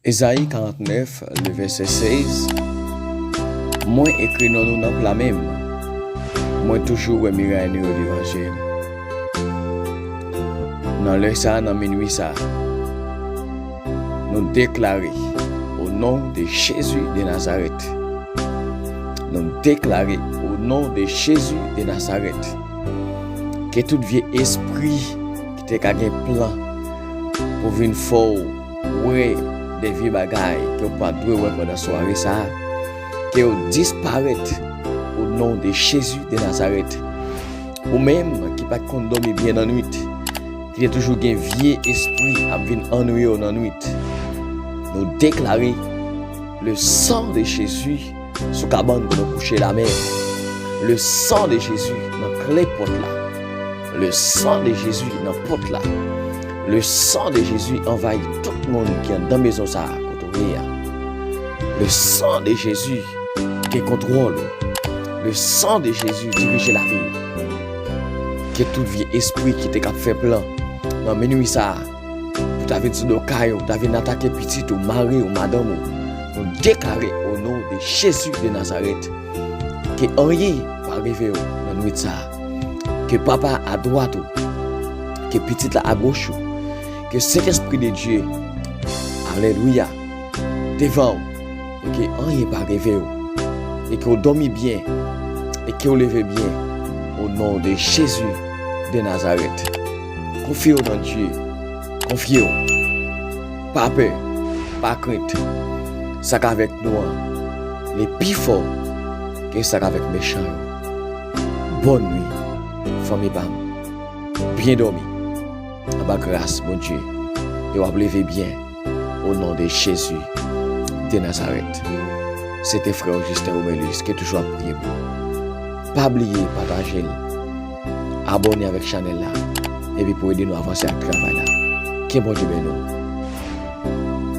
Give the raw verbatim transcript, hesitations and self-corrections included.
Ezayi karantnèf, le vèsè sèz. Mwen ekri non nou nan pla men m. Mwen toujou wè miray nou yo devan je m. Nan lè sa a, nan minwi sa a, nou deklare, o non de Jezi de Nazarèt. Nou deklare, o non de Jezi de Nazarèt, ke tout vye espri ki te ka gen plan pou vin fè w wè de vye bagay ke w pa t dwe wè pandan sware sa a, ke yo disparèt, o non de Jezi de Nazarèt. Ou menm ki pa t konn dòmi byen nan nwit, ki te toujou gen vye espri ap vin annwiye w nan nwit, nou deklare le sang de Jésus sou kabann kote w kouche la, men le sang de Jésus nan kle pòt la. Le sang de Jésus nan pòt la. Le sang de Jésus anvayi tout moun ki anndan mezon sa a kote w ye a. Le sang de Jésus gen kontwòl ou. Le sang de Jésus dirije lavi w. Ke tout vye espri ki te k ap fè plan nan minwi sa a, pou ta vin sou do kay ou, ta vin atake pitit ou, mari ou, madanm ou, nou deklare o non de Jezi de Nazarèt, ke anyen pa rive w nan nwit sa a. Ke Papa a dwat ou, ke Pitit la a goch ou, ke Sentespri de Dye, alelouya, devan w, e ke anyen pa rive w, e ke w dòmi byen, e ke w leve byen, o non de Jezi de Nazarèt. Konfye w nan Dye, konfye w. Pa pè, pa krent. Sa k avèk nou an, li pi fò ke sa k avèk mechan yo. Bòn nwi, fanmi pa m. Byen dòmi, anba gras Bondye, e w ap leve byen, o non de Jezi de Nazarèt. Se te frè w Justin Romélus ki toujou ap priye pou ou. Pa bliye pataje l, abòne avèk chanèl la, epi pou ede nou avanse ak travay la. Ke Bondye beni w.